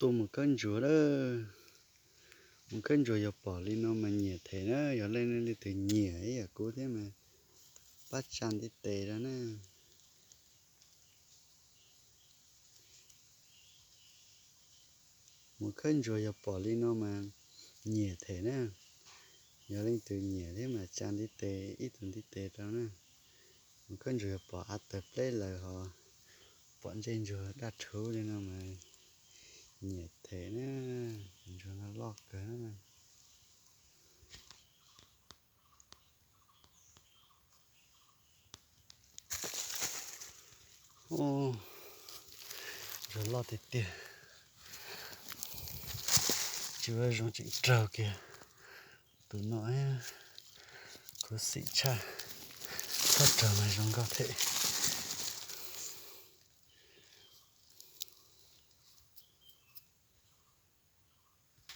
Tuaj mus khawb ntsuag lawm. Mus khawb ntsuag yog pom li no mas nyiam them na, yog leej leej twg nyiam ib yam kuv thiab mas pab tsa ntiv tes rau na. Mus khawb ntsuag yog pom li no mas nyiam them na, yog leej twg nyiam thiab mas tsa ntiv tes ib tug ntiv tes rau na. Mus khawb ntsuag yog pom av tawg pleb lawm ho pom ntsej ntsuag daj rhuv li no mas nyiam them na, ntsuag no loj kawg na. Ntsuag loj tiag tiag, tsis ua zoo tseem raug kiag tus no, khuv xim tshaj, txhob raug mas zoo nkauj thiab.